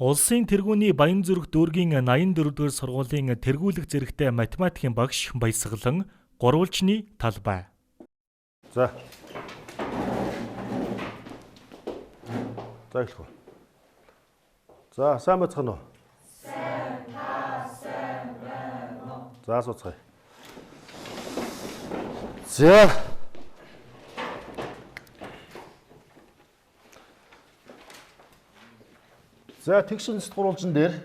Улсын тэргүүний Баянзүрх дүүргийн 84-р сургуулийн тэргүүлэх зэрэгтэй математикийн багш Баясгалан гурвалжны талбай. За. За эхлэх үү. За сайн байцгаана уу? Сайн та сайн байна уу? За сууцгаая. За. За тэгш үндэст гурвалжин дээр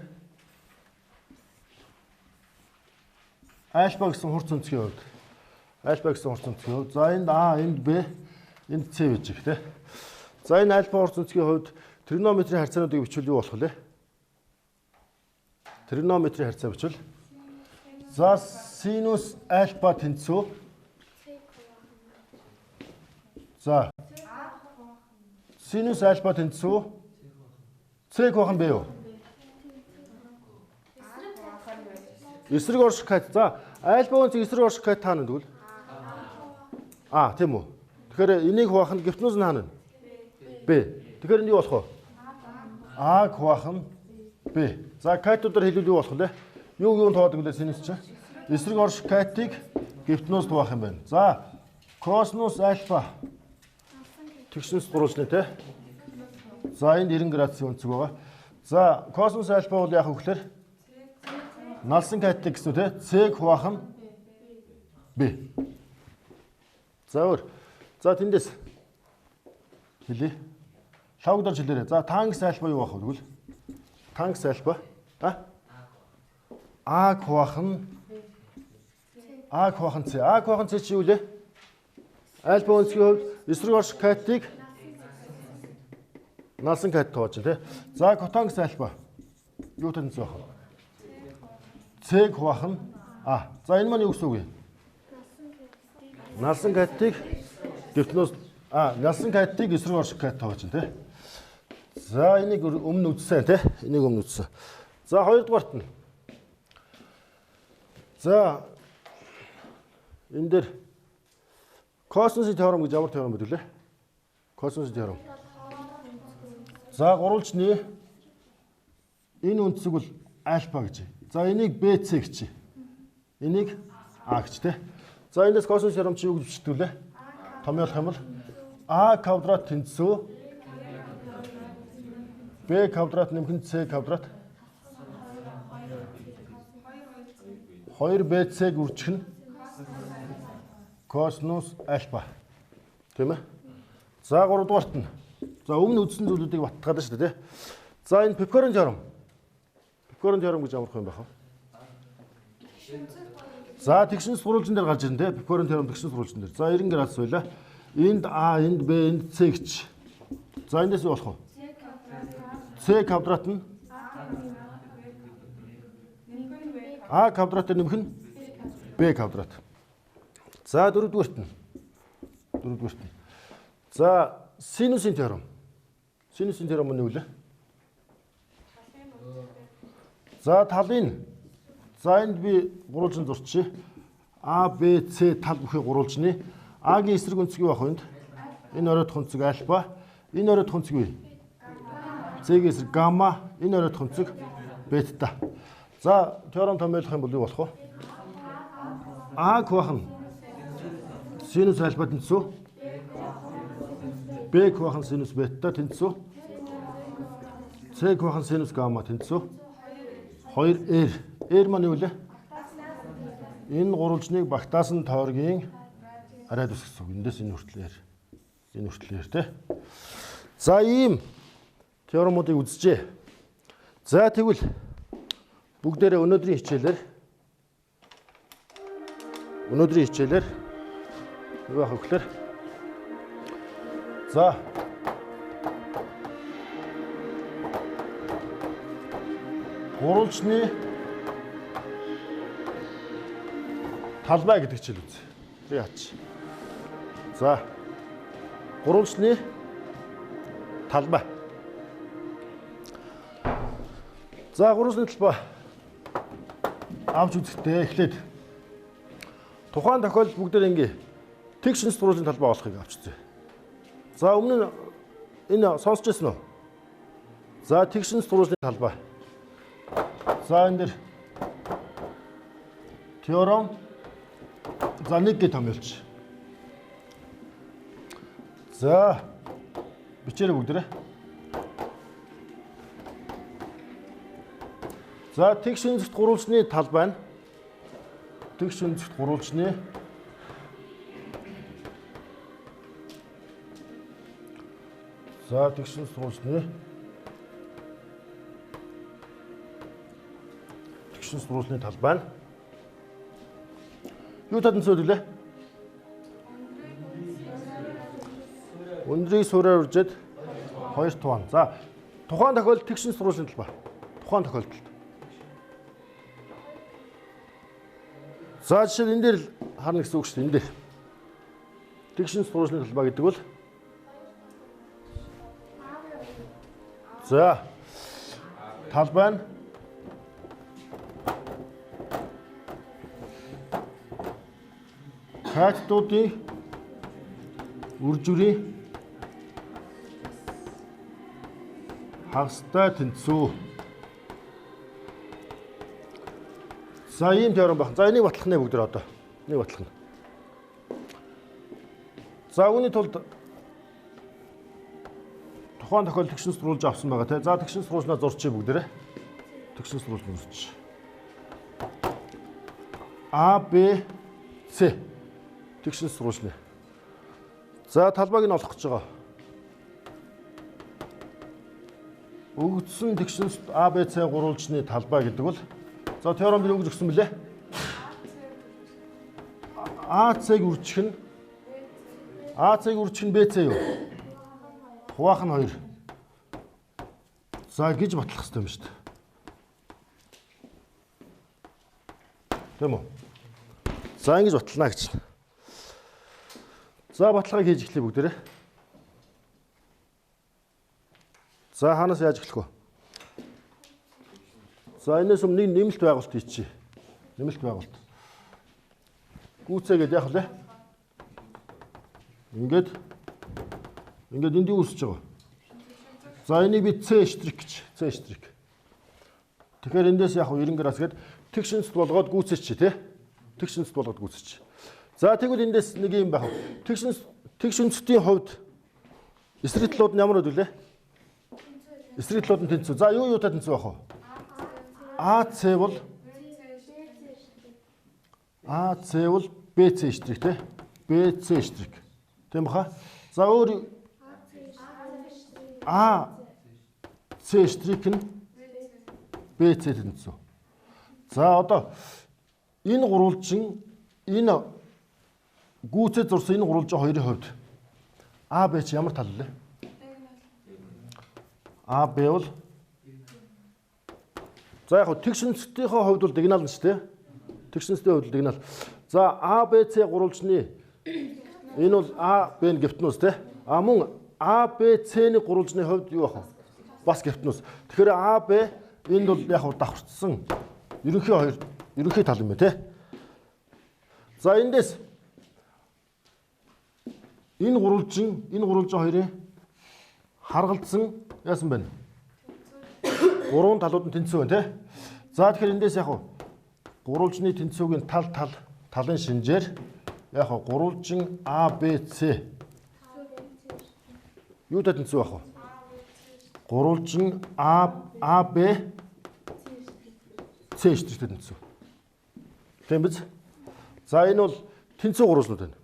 альфа гэсэн хурц өнцгийн хувьд альфа гэсэн хурц өнцгийн хувьд за энд А, энд Б, энд С гэж их те. За энэ альфа хурц өнцгийн хувьд тригонометрийн харьцаануудыг бичвэл юу болох вэ? Тригонометрийн харьцаа бичвэл за синус альфа тэнцүү за синус альфа тэнцүү С хуваах нь Б юу? Эсрэг орших кат. За альфа өнцөг эсрэг орших кат таана тэгвэл. А тийм үү. Тэгэхээр энийг хуваах нь гипотенуз нь хаана вэ? Б. Тэгэхээр энэ юу болох вэ? А хуваах нь Б. За катуудаар хэлбэл юу болох вэ? Юу юунд хуваадаг вэ синус чинь? Эсрэг орших катыг гипотенуз хуваах юм байна. За косинус альфа тэгшинс гурвалжны те. За энд 90 градусын өнцөг байгаа. За косинус альфа бол яах вэ гэхээр налсан катет гэсэн үү те? С хуваах нь Б. За өөр. За тэндээс хэлье. Лавгдорж хэлээрэй. За тангс альфа юу байх вэ тэгвэл? Тангс альфа а? А хуваах нь А хуваах нь С. А хуваах нь С чи юу лээ? Альфа өнцгийн хувьд эсрэг орших катетыг налсан катет хувааж тий. За котангс альфа юу тэнцүү байх вэ? С хуваах нь А. За энэ маань юу гэсэн үг вэ? Налсан катетыг гипотенуз а налсан катетыг эсрэг орших катет хувааж тий. За энийг өмнө үзсэн тий. Энийг өмнө үзсэн. За хоёрдугаарт нь. За энэ дээр косинусын теорем гэж ямар теорем гэдэг лээ? Косинусын теорем. За гурвалжны энэ өнцөг бол альфа гэж. За энийг БЦ гэж. Энийг А гэж те. За эндээс косинус теорем чи юу гэж бичдэг лээ? Томьёолох юм бол А квадрат тэнцүү Б квадрат нэмэх нь С квадрат 2BC-г үржих нь косинус альфа. Тийм ээ? За гуравдугаарт нь за өмнө үзсэн зүйлүүдийг баттгаад шүү дээ тий. За энэ Пифагорын теорем. Пифагорын теорем гэж ямар юм байх вэ? За тэгшин сурвалжин дээр гарч ирнэ тий. Пифагорын теорем тэгшин сурвалжин дээр. За 90 градус байлаа. Энд А, энд Б, энд С гэж. За эндээс юу болох вэ? С квадрат нь А квадрат дээр нэмэх нь Б квадрат. За дөрөвдүгээрт нь. Дөрөвдүгээрт нь. За синусын теорем. Синусын теорем нь юу вэ? За талын за энд би гурвалжин зурчээ. А, Б, С тал бүхий гурвалжны А-гийн эсрэг өнцөг юу байх вэ энд? Энэ оройтх өнцөг альфа, энэ оройтх өнцөг юу? С-гийн эсрэг гамма, энэ оройтх өнцөг бета. За теорем томьёолох юм бол юу болох вэ? А хуваах нь синус альфа тэнцүү Б хуваах нь синус бета тэнцүү С хуваах нь синус гамма тэнцүү 2R. R маань юу вэ? Энэ гурвалжныг багтаасан тойргийн радиус гэсэн үг. Эндээс энэ хүртэл R. Энэ хүртэл R тэ. За ийм теоремуудыг үзжээ. За тэгвэл бүгдээрээ өнөөдрийн хичээлээр юу яах вэ гэхээр за гурвалжны талбай гэдэг хичээл үзье. Тэр яач. За гурвалжны талбай. За гурвалжны талбай авч үзэхдээ эхлээд тухайн тохиолдолд бүгдээр ингээ тэгш үндэс гурвалжны талбай олохыг авч үзье. За өмнө нь энэ сонсч ирсэн үү? За тэгш үндэс гурвалжны талбай. За энэ дэр теорем за 1 гэж томьёолч. За бичээрэй бүгдээрээ. За тэгш үндэс гурвалжны талбай нь тэгш үндэс гурвалжны за тэгш үндэс гурвалжны тэгш үндэс гурвалжны талбай нь юу тэнцвүүд гэлээ? Өндрийг суураар үржээд 2 тугаан. За тухайн тохиолдолд тэгш үндэс гурвалжны талбай. Тухайн тохиолдолд. За жишээл энэ дээр л харна гэсэн үг шүү дээ. Энэ дээр. Тэгш үндэс гурвалжны талбай гэдэг бол за талбай нь катетуудын үржвэрийн хагастай тэнцүү. За ийм теорем байна. За энийг батлах нэ бүгд одоо. Энийг батлах нь. За үүний тулд тухайн тохиолдолд тэгш үндэс гурвалж авсан байгаа те. За тэгш үндэс гурвалжнаа зурчээ бүгдээрээ. Тэгш үндэс гурвалжнаа зурч. А Б С тэгш үндэс гурвалжны. За талбайг нь олох гэж байгаа. Өгөгдсөн тэгш үндэс А Б С гурвалжны талбай гэдэг бол за теорем дээр өгж өгсөн мөлий. А С-г үржих нь А С-г үржих нь Б С юу? Хуваах нь 2. За гэж батлах хэрэгтэй юм шүү дээ. Тийм үү? За ингэж батлана гэж. За баталгааг хийж эхлэе бүгдээрээ. За хаанаас яаж эхлэх вэ? За энэс өмнө нэг нэмэлт байгуулалт хийчихье. Нэмэлт байгуулалт. Гүйцээгээд яах вэ? Ингээд энд юу үүсэж байгаа? За энийг би C штрих гэж. C штрих. Тэгэхээр эндээс яг 90 градус гээд тэгш үндэс болгоод гүйцээч тий. Тэгш үндэс болгоод гүйцээч. За тэгвэл эндээс нэг юм байх. Тэгш үндэстийн хувьд эсрэг талууд нь ямар үд вүлээ? Эсрэг талууд нь тэнцүү. За юу юутай тэнцүү байх вэ? АЦ бол АЦ бол БЦ штрих тий. БЦ штрих. Тийм баха? За өөр А С штрих нь БЦ тэнцүү. За одоо энэ гурвалжин энэ гүйцэд зурсан энэ гурвалжин хоёрын хувьд А Б чи ямар тал вэ? А Б бол за яг тэгш үндэстийнхээ хувьд бол дигнал нь шүү дээ. Тэгш үндэстийн хувьд дигнал. За А Б С гурвалжны энэ бол А Б нь гептнус тий. А мөн А Б С-ний гурвалжны хувьд юу байх вэ? Бас гептнус. Тэгэхээр А Б энд бол яг давхарцсан ерөнхий хоёр ерөнхий тал юм байна тий. За эндээс энэ гурвалжин хоёрын харгалзсан яасан бэ? Гурван талууд нь тэнцүү байна тий. За тэгэхээр эндээс яг гурвалжны тэнцүүгийн тал талын шинжээр яг гурвалжин А Б С юутай тэнцүү байх вэ? Гурвалжин А Б С штрихтэй тэнцүү. Тийм биз? За энэ бол тэнцүү гурвалжнууд байна.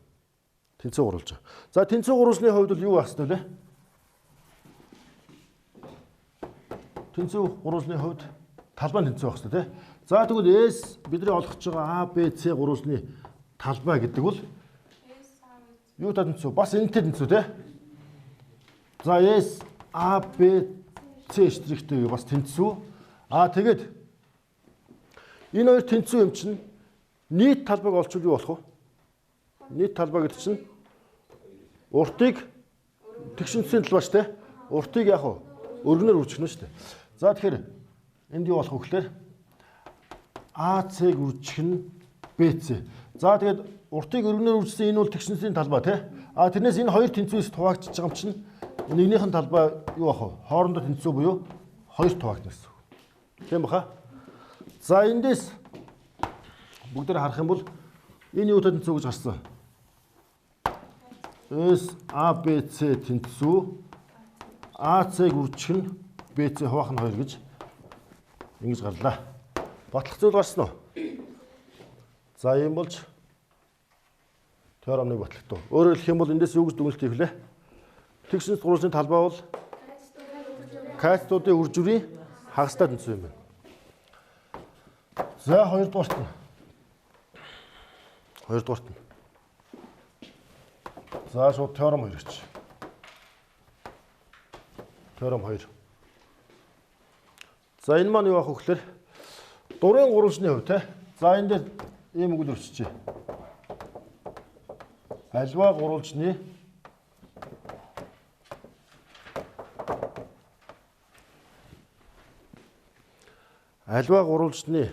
Тэнцүү гурвалжин. За тэнцүү гурвалжны хувьд бол юу байх ёстой вэ? Тэнцүү гурвалжны хувьд талбай тэнцүү байх ёстой тий. За тэгвэл S бидний олох гэж байгаа А Б С гурвалжны талбай гэдэг бол юутай тэнцүү? Бас энэтэй тэнцүү тий. За S А Б С штрихтэй бас тэнцүү. А тэгээд энэ хоёр тэнцүү юм чинь нийт талбайг олчвол юу болох вэ? Нийт талбай гэдэг чинь уртыг тэгш үндэсний талбай шүү дээ. Уртыг яг өргөнөөр үржих нь шүү дээ. За тэгэхээр энд юу болох вэ гэхээр АЦ-г үржих нь БЦ. За тэгээд уртыг өргөнөөр үржсэн энэ бол тэгш үндэсний талбай тий. А тэрнээс энэ хоёр тэнцвээс хуваагдчихж байгаа юм чинь нэгнийх нь талбай юу ах вэ? Хоорондоо тэнцүү буюу 2 хуваагдана гэсэн үг. Тийм баха? За эндээс бүгдээр харах юм бол энэ юутай тэнцүү гэж гарсан? S A B C тэнцүү AC-г үржих нь BC хуваах нь 2 гэж ингэж гарлаа. Батлах зүйл гарсан уу? За ийм болж теоремыг батлагдав. Өөрөөр хэлэх юм бол эндээс юу гэж дүгнэлт хийх вэ? Тэгшинс гурвалжны талбай бол катетуудын үржвэрийн хагастай тэнцүү юм байна. За хоёрдугаарт нь. Хоёрдугаарт нь. За шууд теорем 2 гэж. Теорем 2. За энэ маань юу ах вэ гэхээр дурын гурвалжны хувь те. За энэ дээр ийм үг л өрччихье. Альва гурвалжны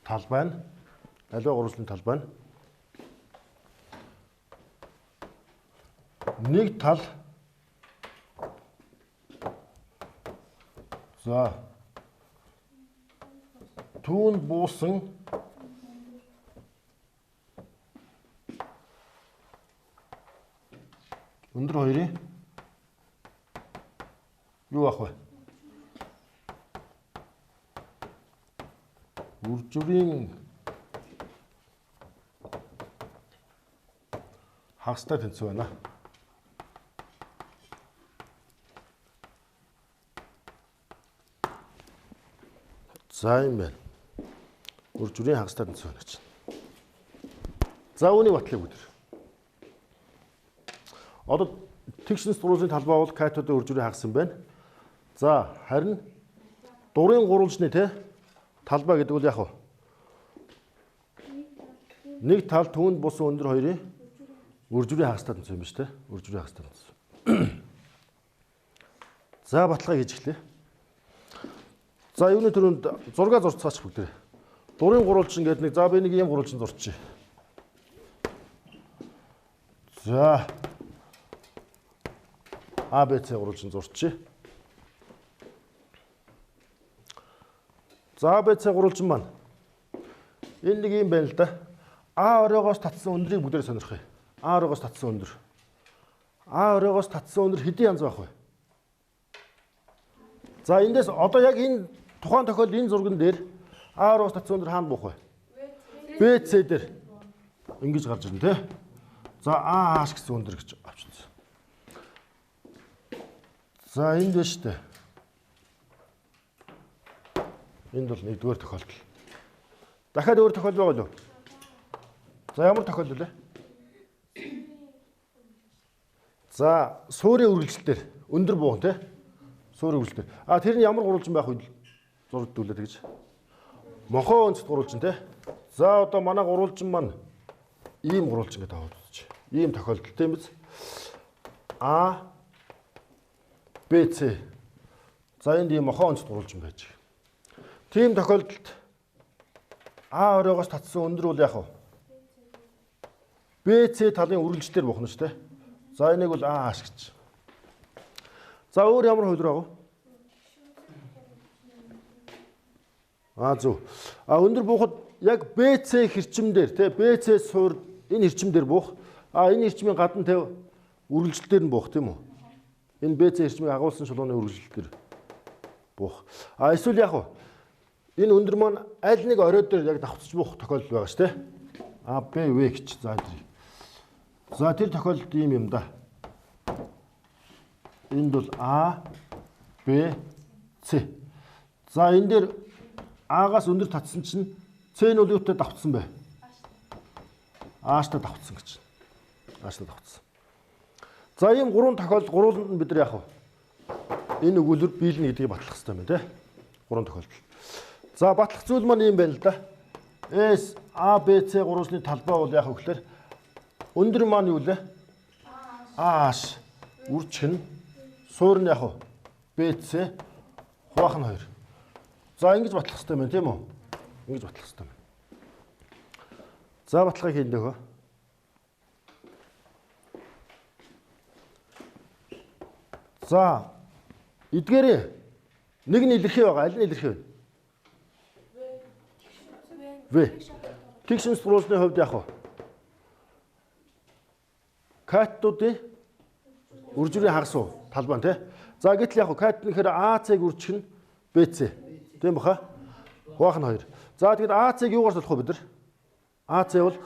талбай нь альва гурвалжны талбай нь нэг тал за түүнд буусан өндөр хоёрын юу ах вэ? Үржвэрийн хагастай тэнцүү байна. За юм байна. Үржвэрийн хагастай тэнцүү байна гэж. За үүнийг батлах өдөр. Одоо тэгшинс гурвалжны талбай бол катодын үржвэрийн хагас юм байна. За харин дурын гурвалжны те талбай гэдэг бол яг вэ? Нэг тал түүнд бусан өндөр хоёрын үржвэрийн хагастай тэнцүү юм биш те? Үржвэрийн хагастай тэнцүү. За баталгаа хийж эхлэе. За юуны түрүүнд зураг зурцгаач бүгдээ. Дурын гурвалжин гэдэг нэг за би нэг ийм гурвалжин зурчих. За А Б С гурвалжин зурчих. За А Б С гурвалжин маань энэ нэг юм байна л да. А оройгоос татсан өндрийг бүгдээр сонирхъя. А оройгоос татсан өндөр. А оройгоос татсан өндөр хэдэн янз байх вэ? За эндээс одоо яг энэ тухайн тохиолдолд энэ зурган дээр А оройгоос татсан өндөр хаана буух вэ? Б С дээр ингэж гарч ирнэ те. За А H гэсэн өндөр гэж авчихсан. За энд байна шүү дээ. Энд бол нэгдүгээр тохиолдол. Дахиад өөр тохиолдол байгаа юу? За ямар тохиолдол вэ? За суурийн үргэлжлэл дээр өндөр буун те. Суурийн үргэлжлэл дээр. А тэр нь ямар гурвалжин байх вэ? Зурагдуулаад гэж. Мохоо өнцөт гурвалжин те. За одоо манай гурвалжин маань ийм гурвалжин гэдэг аваад үзчих. Ийм тохиолдол тийм биз? А Б С. За энд ийм мохоо өнцөт гурвалжин байж. Тийм тохиолдолд А оройгоос татсан өндөр бол яах вэ? Б С талын үргэлжлэлээр бухна шүү дээ. За энийг бол А H гэж. За өөр ямар хувилбар байгаа вэ? А зөв. А өндөр буухад яг Б С хэрчим дээр тий Б С суур энэ хэрчим дээр буух. А энэ хэрчмийн гадна тий үргэлжлэл дээр нь буух тийм үү? Энэ Б С хэрчмийг агуулсан шулууны үргэлжлэл дээр буух. А эсвэл яах вэ? Энэ өндөр маань аль нэг орой дээр яг давхцаж буух тохиолдол байгаа шүү дээ. А Б В гэж. За тэр. За тэр тохиолдолд ийм юм да. Энд бол А Б С. За энэ дээр А-гаас өндөр татсан чинь С нь бол юутай давхцсан бэ? А-тай давхцсан гэж. А-тай давхцсан. За ийм гурван тохиолдол гурвууланд нь бид нар яах вэ? Энэ өгүүлбэр биелнэ гэдгийг батлах хэрэгтэй байна тий. Гурван тохиолдол. За батлах зүйл маань ийм байна л да. S A B C гурвалжны талбай бол яах вэ гэхээр өндөр маань юу лээ? А H үржих нь суур нь яах вэ? B C хуваах нь 2. За ингэж батлах хэрэгтэй байна тийм үү? Ингэж батлах хэрэгтэй байна. За баталгаа хийх нөхөө. За эдгээрээ нэг нь илэрхий байгаа. Аль нь илэрхий вэ? В. Тэгш үндэс гурвалжны хувьд яах вэ? Катетуудын үржвэрийн хагас уу? Талбай тий. За гэтэл яах вэ? Катет нэхэр АЦ-г үржих нь БЦ. Тийм баха? Хуваах нь 2. За тэгэд АЦ-г юугаар солих вэ бид нар? АЦ бол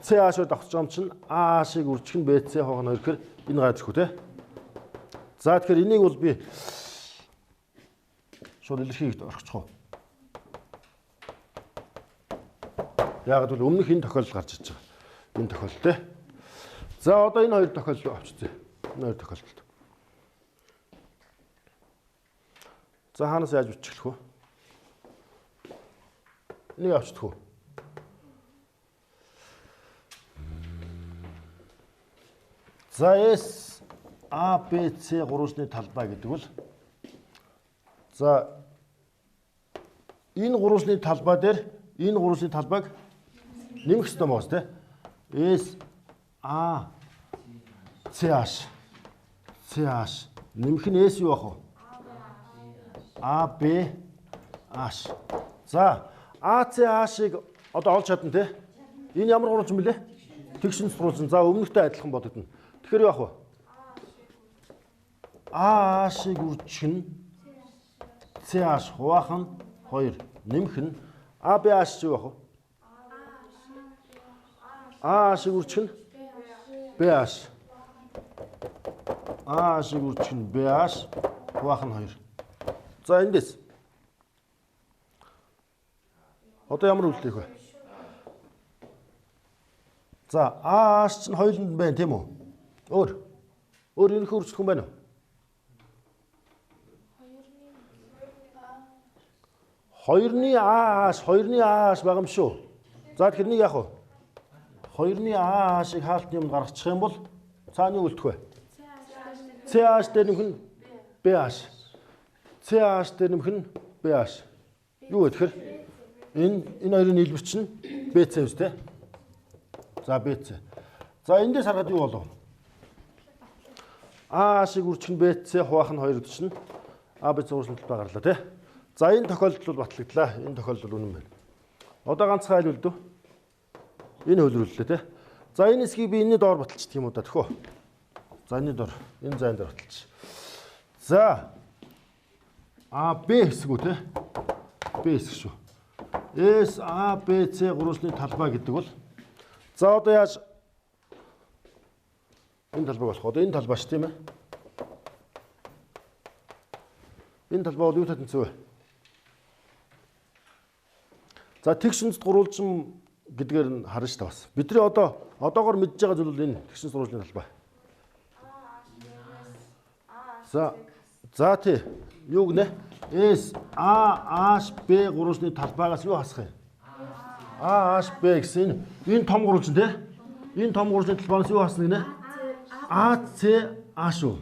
CH-оор давхцаж байгаа юм чинь АH-ыг үржих нь БЦ хуваах нь 2 гэхээр энэ гарч ирэх үү тий. За тэгэхээр энийг бол би шууд илэрхийлэгт орхичих уу? Яг гэвэл өмнөх энэ тохиолдол гарч иж байгаа. Энэ тохиолдол тий. За одоо энэ хоёр тохиолдол авчиж. Энэ хоёр тохиолдолд. За хаанаас яаж бичлэх вэ? Энийг авчдах уу? За S A B C гурвалжны талбай гэдэг бол за энэ гурвалжны талбай дээр энэ гурвалжны талбайг нэмэх ёстой байгаа шүү дээ. S A C H C H нэмэх нь S юу ах вэ? A B H. За A C H-ыг одоо олж чадна те. Энэ ямар гурвалжин бэлээ? Тэгш үндэс гурвалжин. За өмнөхтэй адилхан бодогдно. Тэгэхээр юу ах вэ? A H-ыг үржих нь C H хуваах нь 2 нэмэх нь A B H юу ах вэ? A H-ыг үржих нь B H. A H-ыг үржих нь B H хуваах нь 2. За эндээс одоо ямар үйлдэл хийх вэ? За A H чинь хоёуланд байна тийм үү? Өөр. Өөр ерөнхий үржих хүн байна уу? Хоёрны A H, хоёрны A H байгаа юм шүү. За тэгэхээр нэг яах вэ? Хоёрны A H-ыг хаалтны юмд гаргачих юм бол цаана юу үлдэх вэ? C H дээр нэмэх нь B H. C H дээр нэмэх нь B H. Юу вэ тэгэхээр? Энэ хоёрын нийлбэр чинь BC үст тэ. За BC. За эндээс харахад юу болов? A H-ыг үржих нь BC хуваах нь 2 гэдэг чинь A B C гурвалжны талбай гарлаа тий. За энэ тохиолдол бол батлагдлаа. Энэ тохиолдол үнэн байна. Одоо ганцхан айл үлдэв. Энэ хөлрүүллээ тий. За энэ хэсгийг би энэний доор баталчихдаг юм уу да тэхүү. За энэний доор, энэ зайн дээр баталчих. За А Б хэсэг үү тий. Б хэсэг шүү. S A B C гурвалжны талбай гэдэг бол за одоо яаж энэ талбайг болох вэ? Одоо энэ талбай шүү тийм ээ. Энэ талбай бол юутай тэнцвэ вэ? За тэгш үндэс гурвалжин гэдгээр нь харна шүү дээ бас. Бидний одоогоор мэдж байгаа зүйл бол энэ тэгш үндэс гурвалжны талбай. За тий. Юу гэнэ? S A H B гурвалжны талбайгаас юу хасах юм? A H B гэсэн энэ том гурвалжин тий. Энэ том гурвалжны талбайгаас юу хасна гэнэ? A C H үү?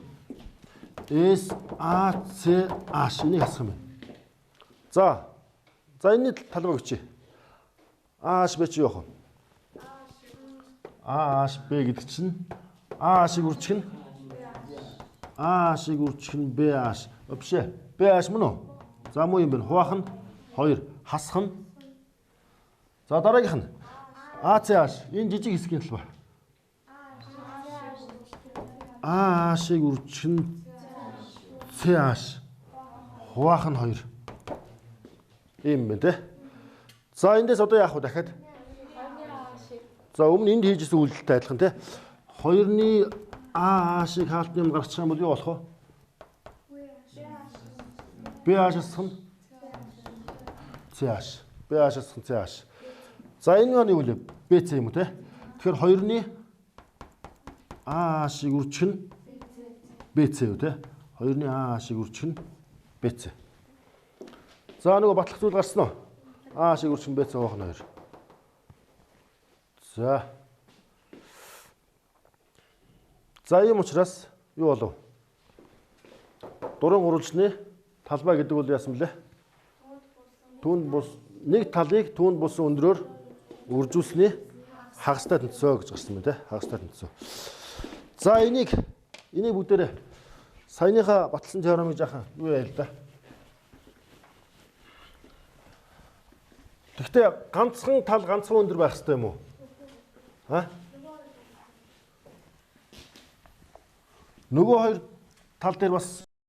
S A C H энийг хасах юм байна. За энэний талбайг өчье. A H B чи юу ах вэ? A H B гэдэг чинь A H-ыг үржих нь A H-ыг үржих нь B H. Биш ээ. B H мөн үү? За муу юм байна. Хуваах нь 2, хасах нь. За дараагийнх нь A C H. Энэ жижиг хэсгийн талбай. A H-ыг үржих нь C H. Хуваах нь 2. Ийм байна те. За эндээс одоо яах вэ дахиад? За өмнө энд хийжсэн үйлдэлтэй адилхан те. Хоёрны A H-ыг хаалтны юм гаргачих юм бол юу болох вэ? B H асах нь C H. B H асах нь C H. За энэ маань юу вэ? B C юм уу те? Тэгэхээр хоёрны A H-ыг үржих нь B C юу те? Хоёрны A H-ыг үржих нь B C. За нөгөө батлах зүйл гарсан уу? A H-ыг үржих нь B C хуваах нь 2. За. За ийм учраас юу болов? Дөрвөн гурвалжны талбай гэдэг бол яасан бэлээ? Түүнд бус нэг талыг түүнд бусан өндрөөр үржүүлсэний хагастай тэнцвэ гэж гарсан байна те. Хагастай тэнцвэ. За энийг бүгдээрээ Саяныхаа батлсан теоремыг жаахан юу яа л да. Гэхдээ ганцхан тал ганцхан өндөр байх хэрэгтэй юм уу? А? Нөгөө хоёр тал дээр бас